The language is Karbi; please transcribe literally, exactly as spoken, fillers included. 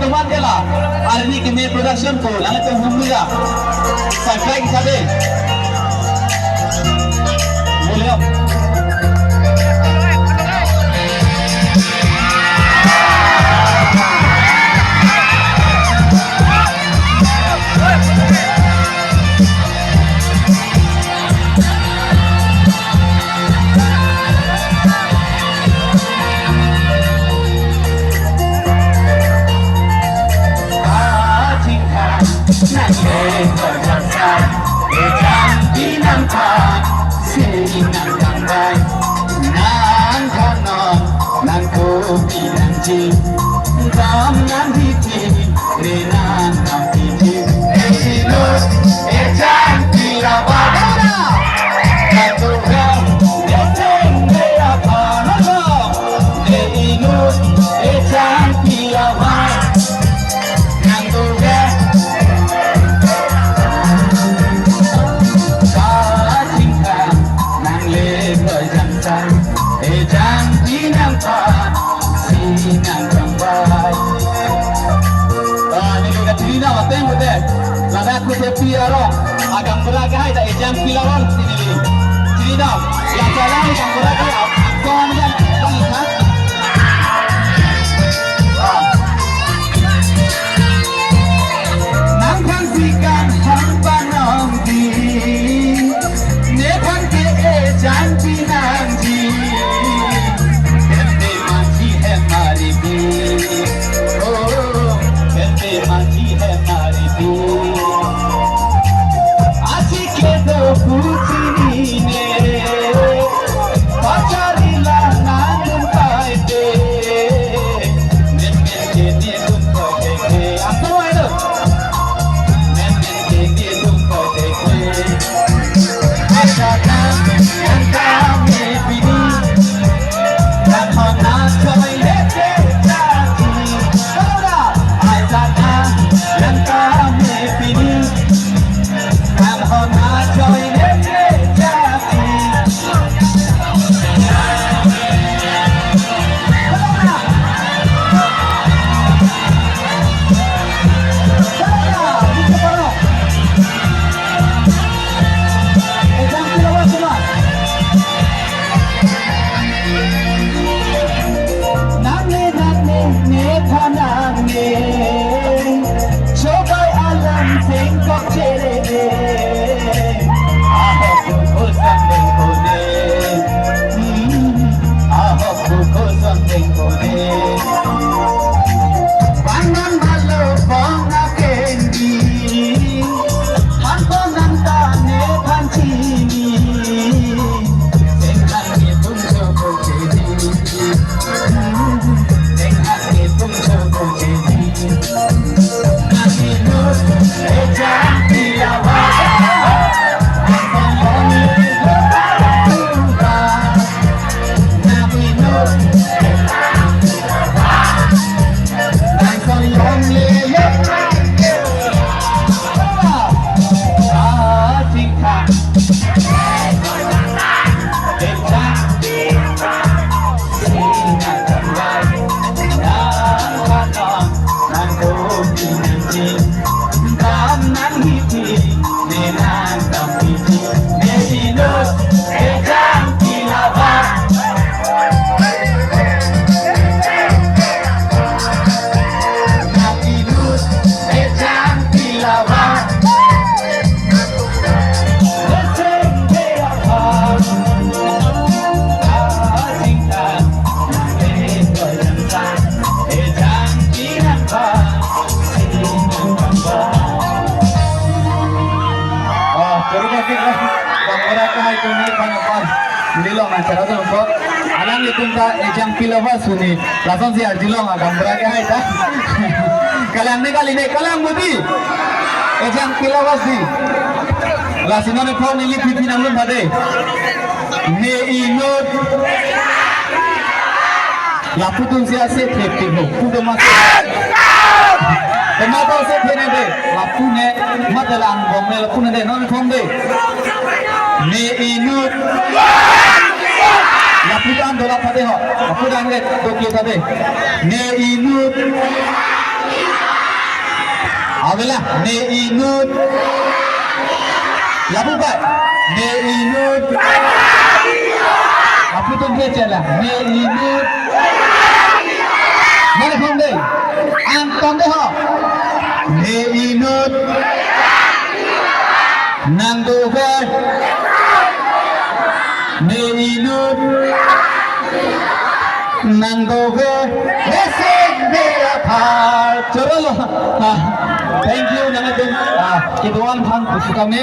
Teman kela, hari ini kami production ko, nanglitum humira. Subscribe kita deh. Boleh, om. Ah, neli kachini nang ateng pute. Ladak pute pi arong. Agam berak hai ta ejang pilawan sini neli. Chini nang. Ya jalan agam berak hai. Akon kan. Bang ha. Ah. Nang kan si kan han panong di. Nephan ke ejang pinangji. Ente manji hem maripi. Oh, ente manji hem maripi. Achi kedo kuchinine. Pachari la nang dun paite. Nemen ke ni dun paite. Aso ayo. Nangne, nangne, nephan nangne. Chobai alam sengkok chere. Ahok kosam dengkone. Hmm, ahok kosam dengkone. Bang nang malo bong akendi. Han ko nang ta nephan chini. Sengkang ni pun choko chedi. Oh, terima kasih. Bang Bora ke hai kuni panapan. Dilong na cara tu kok. Alanglitum ta ejang pilava suni. Lason si arjilong agam bera ke hai ta. Kalang ne kali ne, kalang budi. Ejang pilava si. Lasi non phone neli pipi nang lun pade. Ne inut. Lapu atum si ase thepik ho. Pu do mas. Tema to ase thene de. Lapu ne. Mate lang bong ne lapu ne de. Non phone de. Ne inut. Lapu dan dola pade ho. Lapu dan ke dokli pade. Ne inut. Avela, ne inut. Lapu bai, ne inut. Apu tum ke chala, ne inut. Mane khom dei. Ang tong dei ho. Ne inut. Nang dove. Ne inut. Nang dove. Besek be apar. Chorolo. Ah, thank you, nang atum. Ah, kedoan aphan pusu kami.